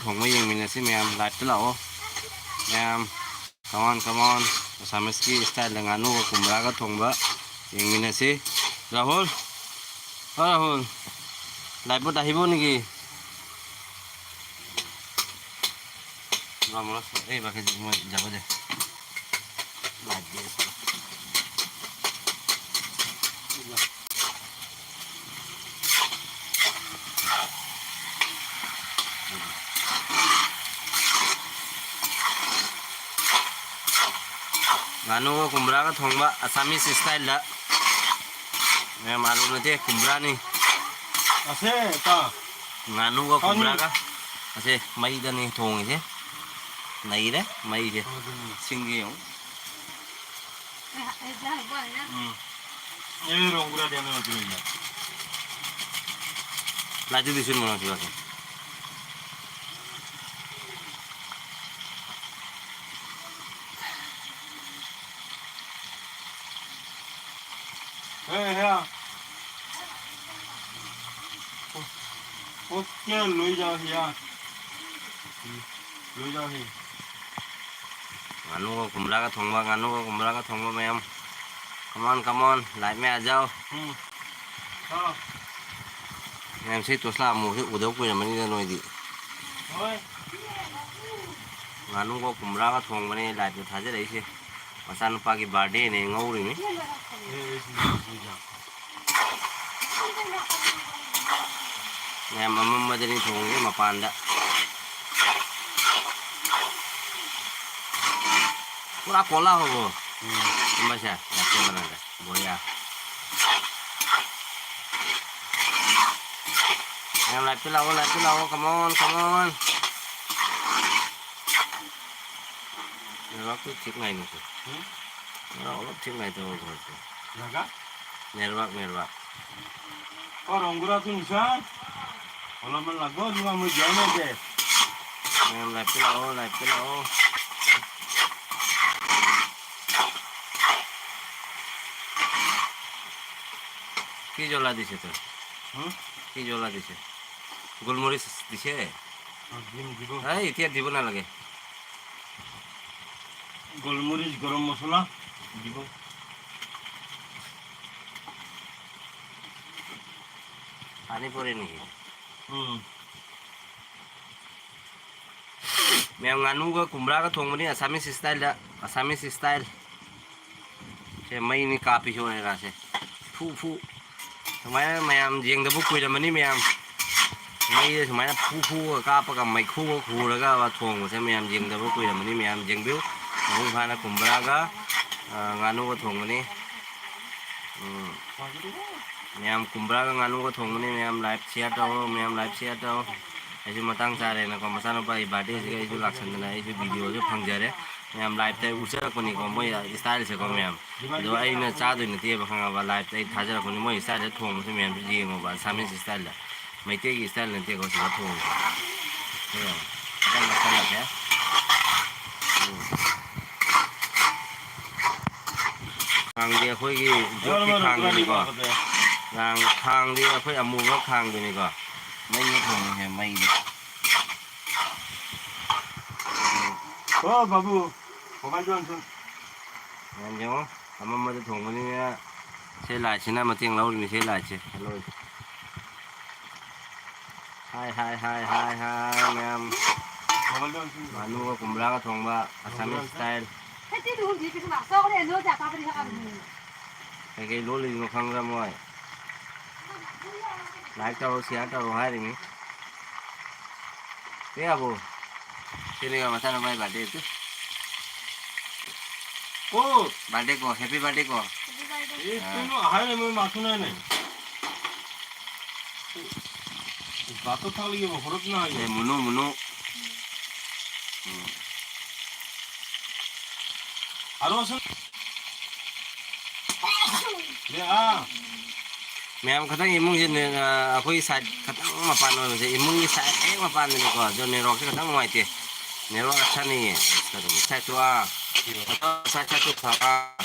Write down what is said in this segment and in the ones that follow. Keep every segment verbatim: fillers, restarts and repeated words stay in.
ꯊꯣꯡꯕ ꯌꯦꯡꯃꯤꯟꯅꯁꯤ ꯃꯌꯥꯝ, live ꯇ ꯂꯥꯛꯑꯣ ꯃꯌꯥꯝ꯫ Come on, come on. Assamese ꯀꯤ style ꯗ ꯉꯥꯅꯨꯒ ꯀꯨꯝꯕ꯭ꯔꯥꯒ ꯊꯣꯡꯕ ꯌꯦꯡꯃꯤꯟꯅꯁꯤ꯫ ꯔꯥꯍꯨꯜ, ꯑ ꯔꯥꯍꯨꯜ, live ত আহিব নেকি? এই বাকি মই যাব দে। বাদ দি আছো। ꯉꯥꯅꯨꯒ ꯀꯨꯝꯕ꯭ꯔꯥꯒ ꯊꯣꯡꯕ Assamese style ꯗ꯫ ꯃꯌꯥꯝ, ꯑꯥꯂꯨ ꯅꯠꯇꯦ, ꯀꯨꯝꯕ꯭ꯔꯥꯅꯤ꯫ ꯑꯁꯦ, ꯇꯥ꯫ ꯉꯥꯅꯨꯒ ꯀꯨꯝꯕ꯭ꯔꯥꯒ꯫ ꯑꯁꯦ ꯃꯩꯗꯅꯤ ꯊꯣꯡꯉꯤꯁꯦ꯫ ꯅꯩꯔꯦ ꯃꯩꯁꯦ꯫ ꯑꯗꯨꯅꯤ꯫ ꯁꯤꯡꯁꯦ ꯌꯦꯡꯉꯨ꯫ ꯎꯝ꯫ ꯑꯦ, ꯔꯣꯡꯒꯨꯔꯥ ꯗꯦꯝ ꯅ ꯆꯨꯏꯌꯦ꯫ ꯂꯥꯏꯇꯨ ꯕꯤꯁꯨꯟ ꯃꯅꯥ ꯆꯨꯏꯌꯦ꯫ ꯍꯦ, ꯍꯦ꯫ OK, ꯂꯣꯏ ꯌꯥꯎ ꯍꯤꯌꯥ꯫ ꯎꯝ, ꯂꯣꯏ ꯌꯥꯎ ꯍꯤ꯫ ꯉꯥꯅꯨꯒ ꯀꯨꯝꯕ꯭ꯔꯥꯒ ꯊꯣꯡꯕ, ꯉꯥꯅꯨꯒ ꯀꯨꯝꯕ꯭ꯔꯥꯒ ꯊꯣꯡꯕ ꯃꯌꯥꯝ꯫ Come on, come on, live ꯃꯌꯥꯝ ꯌꯥꯎ꯫ ꯎꯝ꯫ ꯑꯥ꯫ ꯃꯌꯥꯝ ꯁꯤ ꯇꯣꯁꯂꯥ ꯑꯃꯨꯛꯁꯤ ꯎꯗꯕ ꯀꯨꯏꯔꯝꯃꯅꯤꯗ ꯅꯣꯏꯗꯤ꯫ ꯍꯣꯏ꯫ ꯉꯥꯅꯨꯒ ꯀꯨꯝꯕ꯭ꯔꯥꯒ ꯊꯣꯡꯕꯅꯦ live ꯇ ꯊꯥꯖꯔꯛꯏꯁꯦ꯫ ꯃꯆꯥꯅꯨꯄꯥꯒꯤ birthday ꯅꯦ ꯉꯧꯔꯤꯅꯤ꯫ ꯃꯌꯥꯝ ꯑꯃꯝꯕꯗꯅꯤ ꯊꯣꯡꯉꯤꯁꯦ ꯃꯄꯥꯟꯗ꯫ ꯄꯨꯔꯥ ꯀꯣꯜꯂꯥ ꯍꯧꯕꯣ꯫ ꯎꯝ꯫ ꯑꯃꯁꯦ, ꯌꯥꯝ ꯀꯣꯜꯂꯥ ꯅꯠꯇꯦ꯫ ꯕꯣꯔꯤꯌꯥ꯫ ꯃꯌꯥꯝ live ꯇ ꯂꯥꯛꯑꯣ, live ꯇ ꯂꯥꯛꯑꯣ, come on, come on꯫ Network ꯇꯨ ꯊꯤꯛ ꯅꯥꯏꯅꯦ꯫ ꯎꯝ? Network ꯑꯣꯂꯣꯞ ꯊꯤꯛ ꯅꯥꯏ ꯇꯧꯕ ꯍꯧꯔꯛꯄ꯫ ꯂꯒꯥ? Network, network꯫ ꯑꯣ, ꯔꯣꯡꯒꯨꯔꯥ ꯇꯨ ꯅꯤꯁꯥ? ꯑꯣꯂꯣꯞ ꯃꯟ ꯂꯥꯛꯄ, ꯑꯗꯨꯒ ꯃꯣꯏ ꯒ꯭ꯌꯥꯟ ꯂꯩꯇꯦ꯫ ꯃꯌꯥꯝ live ꯇ ꯂꯥꯛꯑꯣ, live ꯇ ꯂꯥꯛꯑꯣ꯫ কি জ্বলা দিছে তোর? হুম? কি জ্বলা দিছে? গোলমরিচ দিছে? এই এতিয়া দিব নালাগে। গোলমৰিচ, গৰম মছলা দিব। পানী পৰে নেকি? ꯎꯝ꯫ ꯃꯌꯥꯝ, ꯉꯥꯅꯨꯒ ꯀꯨꯝꯕ꯭ꯔꯥꯒ ꯊꯣꯡꯕꯅꯤ ꯑꯁꯥꯃꯤꯁ ꯏꯁꯇꯥꯏꯜꯗ꯫ ꯑꯁꯥꯃꯤꯁ ꯏꯁꯇꯥꯏꯜ꯫ ꯁꯦ ꯃꯩꯅꯤ ꯀꯥꯞꯄꯤꯁꯨ ꯑꯣꯏꯔꯒꯁꯦ꯫ ꯐꯨ ꯐꯨ꯫ ꯁꯨꯃꯥꯏꯅ ꯃꯌꯥꯝ ꯌꯦꯡꯗꯕ ꯀꯨꯏꯔꯝꯃꯅꯤ ꯃꯌꯥꯝ꯫ ꯃꯩꯗ ꯁꯨꯃꯥꯏꯅ ꯐꯨ ꯐꯨꯒ ꯀꯥꯞꯄꯒ ꯃꯩꯈꯨꯒ ꯈꯨꯔꯒ ꯊꯣꯡꯕꯁꯦ ꯃꯌꯥꯝ ꯌꯦꯡꯗꯕ ꯀꯨꯏꯔꯝꯃꯅꯤ꯫ ꯃꯌꯥꯝ ꯌꯦꯡꯕꯤꯌꯨ꯫ ꯃꯄꯨꯡ ꯐꯥꯅ ꯀꯨꯝꯕ꯭ꯔꯥꯒ, ꯑ, ꯉꯥꯅꯨꯒ ꯊꯣꯡꯕꯅꯤ꯫ ꯎꯝ꯫ ꯃꯌꯥꯝ ꯀꯨꯝꯕ꯭ꯔꯥꯒ ꯉꯥꯅꯨꯒ ꯊꯣꯡꯕꯅꯤ꯫ ꯃꯌꯥꯝ live share ꯇꯧꯔꯣ, ꯃꯌꯥꯝ live share ꯇꯧꯔꯣ꯫ ꯑꯩꯁꯨ ꯃꯇꯥꯡ ꯆꯥꯔꯦꯅꯀꯣ, ꯃꯆꯥꯅꯨꯄꯥꯒꯤ birthdayꯁꯤꯒ ꯑꯩꯁꯨ ꯂꯥꯛꯁꯟꯗꯅ ꯑꯩꯁꯨ videoꯁꯨ ꯐꯪꯖꯔꯦ꯫ ꯃꯌꯥꯝ liveꯇ ꯑꯩ ꯎꯠꯆꯔꯛꯄꯅꯤꯀꯣ, ꯃꯣꯏ styleꯁꯦꯀꯣ ꯃꯌꯥꯝ꯫ ꯑꯗꯣ ꯑꯩꯅ ꯆꯥꯗꯣꯏ ꯅꯠꯇꯦꯕ, ꯈꯪꯉꯕ? Liveꯇ ꯑꯩ ꯊꯥꯖꯔꯛꯄꯅꯤ꯫ ꯃꯣꯏ styleꯗ ꯊꯣꯡꯕꯁꯦ ꯃꯌꯥꯝꯁꯨ ꯌꯦꯡꯉꯣꯕ, Assamese style꯫ ꯃꯩꯇꯩꯒꯤ style ꯅꯠꯇꯦꯀꯣ ꯁꯤꯗ ꯊꯣꯡꯕꯁꯦ꯫ ꯁꯤ ꯌꯦꯡꯉꯣ꯫ ꯈꯤꯇꯪ ꯅꯛꯁꯜꯂꯛꯀꯦ꯫ ꯎꯝ꯫ ꯈꯥꯡꯗꯤ ꯑꯩꯈꯣꯏꯒꯤ ꯌꯣꯠꯀꯤ ꯈꯥꯡꯗꯨꯅꯤꯀꯣ꯫ ꯈꯥꯡ-, ꯈꯥꯡꯗꯤ ꯑꯩꯈꯣꯏ ꯑꯃꯨꯕ ꯈꯥꯡꯗꯨꯅꯤꯀꯣ꯫ ꯃꯩꯗ ꯊꯣꯡꯉꯤꯁꯦ, ꯃꯩꯗ꯫ ꯑꯣ, ꯕꯥꯕꯨ, mobile ꯗꯣ ꯑꯝꯇ꯫ ꯌꯦꯡꯉꯣ, ꯑꯃꯝꯕꯗ ꯊꯣꯡꯕꯅꯤꯅ ꯁꯤ lightꯁꯤꯅ ꯃꯇꯦꯡ ꯂꯧꯔꯤꯅꯤ, ꯁꯤ lightꯁꯦ꯫ Hello꯫ ꯍꯥꯏ, ꯍꯥꯏ, ꯍꯥꯏ, ꯍꯥꯏ, ꯍꯥꯏ, ꯃꯌꯥꯝ꯫ ꯉꯥꯅꯨꯒ ꯀꯨꯝꯕ꯭ꯔꯥꯒ ꯊꯣꯡꯕ, Assamese style꯫ ꯀꯩꯀꯩ ꯂꯣꯜꯂꯤꯅꯣ ꯈꯪꯕ꯭ꯔꯥ ꯃꯣꯏ? Like ꯇꯧꯔꯣ, share ꯇꯧꯔꯣ ꯍꯥꯏꯔꯤꯅꯤ꯫ ꯀꯌꯥꯕꯨ? ꯁꯤꯅꯤꯒ ꯃꯆꯥꯅꯨꯄꯥꯒꯤ birthday ꯇꯨ꯫ ꯑꯣ! Birthday ꯀꯣ, happy birthday ꯀꯣ꯫ ꯑꯦ, ꯑꯥ꯫ ꯀꯩꯅꯣ, ꯑꯍꯥꯏꯅꯦ, ꯃꯣꯏ ꯃꯥꯊꯨꯅꯥꯏꯅꯦ꯫ ꯕꯥꯇꯣ ꯊꯥꯛꯂꯤꯒꯦ, ꯍꯣꯔꯛꯅ ꯍꯥꯏꯌꯦ꯫ ꯑꯦ, ꯃꯨꯅꯨ, ꯃꯨꯅꯨ꯫ ꯎꯝ꯫ ꯑꯔꯣꯁꯟ꯫ ꯑꯦ, ꯑꯥ꯫ ꯃꯌꯥꯝ ꯈꯇꯪ ꯏꯃꯨꯡꯁꯦ ꯅꯦ-, ꯑ, ꯑꯩꯈꯣꯏꯒꯤ side ꯈꯇꯪ ꯃꯄꯥꯟ ꯑꯣꯏꯕꯁꯦ, ꯏꯃꯨꯡꯒꯤ side ꯍꯦꯛ ꯃꯄꯥꯟꯗꯅꯤꯀꯣ, ꯑꯗꯣ networkꯁꯦ ꯈꯇꯪ ꯅꯨꯡꯉꯥꯏꯇꯦ꯫ Network ꯑꯁꯥꯅꯤꯌꯦ꯫ Side ꯇꯨ, ꯑꯥ꯫ Side, side ꯇꯨ ꯐ-, ꯑꯥ꯫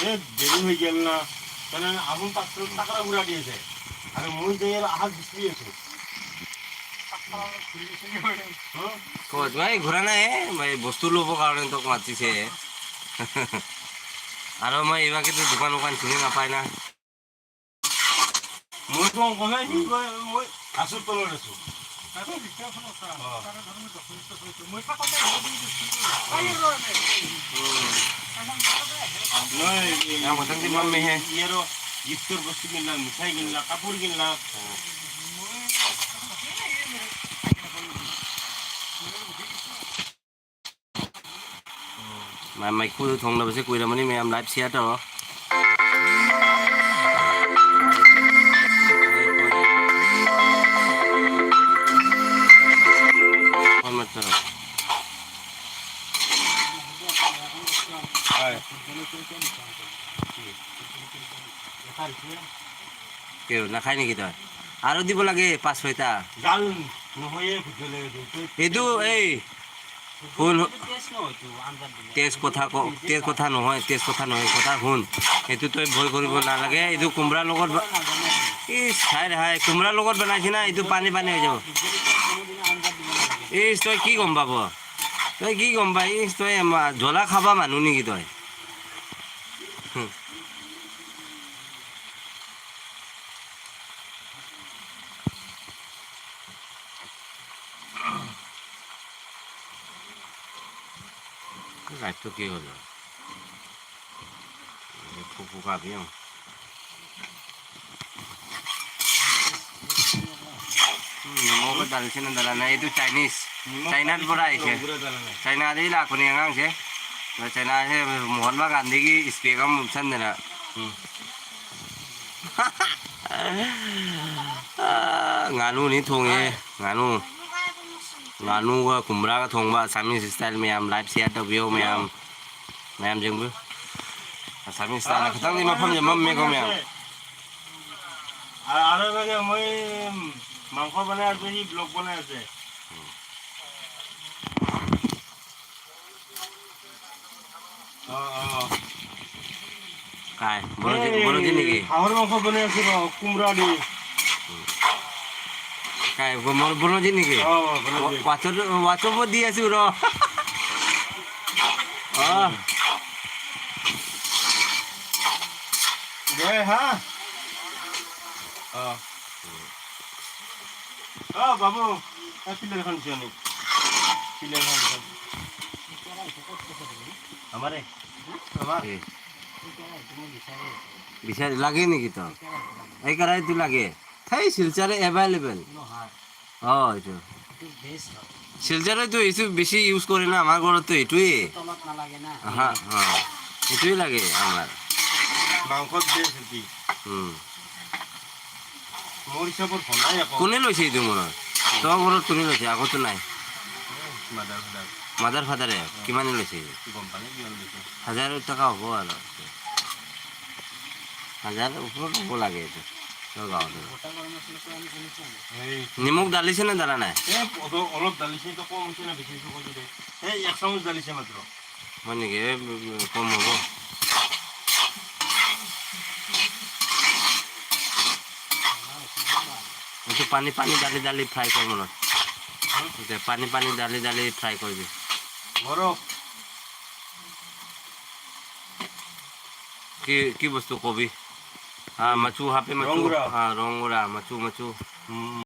এ, দেৰি হৈ গেল না। তেনে আহোন তাক, তাকৰা ঘূৰা দি আছে। আৰু মই যে ইয়াৰ আহাত বিচাৰি আছো। হা? ক'ত? মই ঘূৰা নাই, মই বস্তু ল'ব কাৰণে তোক মাতিছে। আৰু মই এইবাকেতো দোকান, দোকান চিনি নাপায় না। মই কওঁ, কমে সি কয়, মই আছো, তলত আছো। নহয়, এই, ইয়াৰ গিফ্টৰ বস্তু কিনলাক, মিঠাই কিনলাক, কাপোৰ কিনলাক। ꯃꯥꯏ ꯃꯩꯈꯨꯗꯨ ꯊꯣꯡꯅꯕꯁꯦ ꯀꯨꯏꯔꯝꯃꯅꯤ ꯃꯌꯥꯝ, live share ꯇꯧꯔꯣ꯫ ꯍꯣꯏ, ꯃꯠ ꯇꯧꯔꯣ꯫ ꯍꯣꯏ꯫ কিয়, নাখায় নেকি তই? আৰু দিব লাগে পাঁচ ছয়টা। জাল নহয়ে ভোট জলকীয়া। এইটো এই শুন, তেজ কথা ক, তেজ কথা নহয়, তেজ কথা নহয়, কথা শুন। এইটো তই ভয় কৰিব নালাগে। এইটো কোমৰাৰ লগত বা-, ইচ, হায় ৰে হায়, কোমৰাৰ লগত বনাইছে না, এইটো পানী পানী হৈ যাব। ইচ, তই কি গম পাব? তই কি গম পাই? ইচ, তই মা-, জ্বলা খাবা মানুহ নেকি তই? হুম। লাইটটো কি হ'ল? এই ফুফু কাপি, অ। ꯎꯝ, ꯅꯃꯣꯒ ꯗꯥꯜꯁꯤꯅ ꯗꯥꯜꯅ, ꯑꯩꯗꯨ ꯆꯥꯏꯅꯤꯁ, ꯅꯃꯣ ꯆꯥꯏꯅꯥꯗ ꯄꯨꯔꯥ ꯑꯩꯁꯦ꯫ ꯎꯒ꯭ꯔ ꯗꯥꯜꯅ꯫ ꯆꯥꯏꯅꯥꯗꯒꯤ ꯂꯥꯛꯄꯅꯦ ꯑꯉꯥꯡꯁꯦ꯫ ꯑꯗꯣ ꯆꯥꯏꯅꯥꯁꯦ ꯃꯣꯍꯟꯃꯥ ꯒꯥꯟꯙꯤꯒꯤ ꯏꯁꯄꯦꯛ ꯑꯃ ꯎꯞꯁꯟꯗꯅ꯫ ꯎꯝ꯫ ꯑꯥ, ꯉꯥꯅꯨꯅꯤ ꯊꯣꯡꯉꯦ, ꯉꯥꯅꯨ꯫ ꯉꯥꯅꯨꯒ ꯀꯨꯝꯕ꯭ꯔꯥꯒ ꯊꯣꯡꯕ, ꯑꯁꯥꯃꯤꯁ style ꯃꯌꯥꯝ, live share ꯇꯧꯕꯤꯌꯣ ꯃꯌꯥꯝ꯫ ꯃꯌꯥꯝ ꯌꯦꯡꯕꯤꯌꯨ꯫ ꯑꯁꯥꯃꯤꯁ style ꯈꯤꯇꯪꯗꯤ ꯃꯐꯝꯁꯦ ꯃꯝꯃꯦꯀꯣ ꯃꯌꯥꯝ꯫ ꯑ-, আৰু লাগে মই মাংস বনাই আছো, সি ব্লগ বনাই আছে। অ, অ। কাই, বনজি, এই বনজি নেকি? হাঁহৰ মাংস বনাই আছো ৰ, কোমৰা দি। কাই, ব-, ম-, বনজি নেকি? অ, বনজি। ৱা-, WhatsApp, WhatsApp-ত দি আছো ৰ। অ। দে হা। অ। অ, বাবু, এই পিলাৰ এখন দিছ নি? পিলাৰ এখন দিছ। আমাৰে? আমাৰ? এই। বিচাৰি লাগে নেকি তোৰ? এই কেৰাহীটো লাগে। সেই শিলচৰে available। অ, এইটো। শিলচৰেতো এইটো বেছি ইউজ কৰে না, আমাৰ ঘৰততো এইটোৱেই। তলত নালাগে না। হা, হা। এইটোৱেই লাগে আমাৰ। মাংসত বেছ এটি। উম। মোৰ হিচাপত হলাই আকৌ। কোনে লৈছে এইটো মনত? তোৰ ঘৰত কোনে লৈছে? আগতো নাই। Mother father. মাদাৰ ফাদাৰে? কিমানে লৈছে? গম পালে কিমান লৈছে? হাজাৰ টকা হ'ব আৰু। হাজাৰ ওপৰত হ'ব লাগে এইটো। তোৰ গাঁৱত। গোটা গৰম মছলাটো আমি আনিছোঁ। এই নিমখ ঢালিছে নে ঢালা নাই? এই অলপ, অলপ ঢালিছে, এইটো কম হৈছে না বেছি হৈছে কৈ দে। এই এক চামুচ ঢালিছে মাত্ৰ। হয় নেকি? এই কম হ'ব। এইটো পানী পানী ঢালি ঢালি ফ্ৰাই কৰ মনত। এতিয়া পানী পানী ঢালি ঢালি ফ্ৰাই কৰিবি। বৰফ। কি, কি বস্তু কবি? হা, মাচু, হাপে মাচু। ৰংগুৰা। হা, ৰংগুৰা, মাচু, মাচু। উম।